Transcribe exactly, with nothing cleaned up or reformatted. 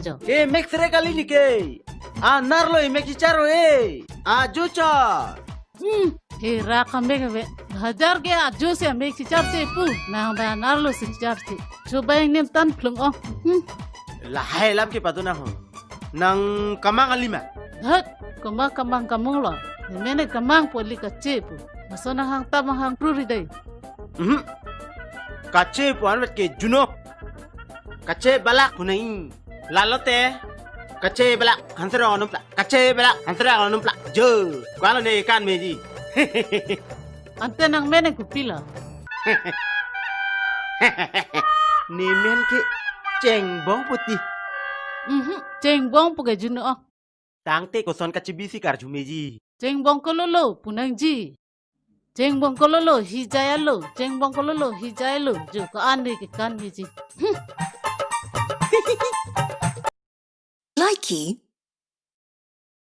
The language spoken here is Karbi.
jo. Emek sere kali neke. Anerlo emek chichar-o e. Ajo char. Hmm, hera kamek ave. Hajar ke ajo si emek chichar-se pu. Nang ba anerlo si chichar-se. Choba ingnim tan plung-o. Hmm. Lahai alam kepado nang ho. Nang kemang kali ma? Hek, kemang kemang kemanglo. Ne mene kemang pu kali kache pu. Laso nang hang tap hang pru ri dei. Mhm. Kache pu anvet ke juno. Kache balak pu nang. Lalo te. Kache balak hanserong anum pla. Kache balak hanserong anum pla. Jo. Kualo ne kan meji. Ante nang mene kopilo? Ne men ke Chengbong puti. Mhm, Chengbong pu ke juno-o. Tangte koson kachebi si karju meji. Chengbong kololo pu nangji. Chengbong kololo hijai alo. Chengbong kololo hijai alo. Jo ko-an de kekan meji. Hmm. Likey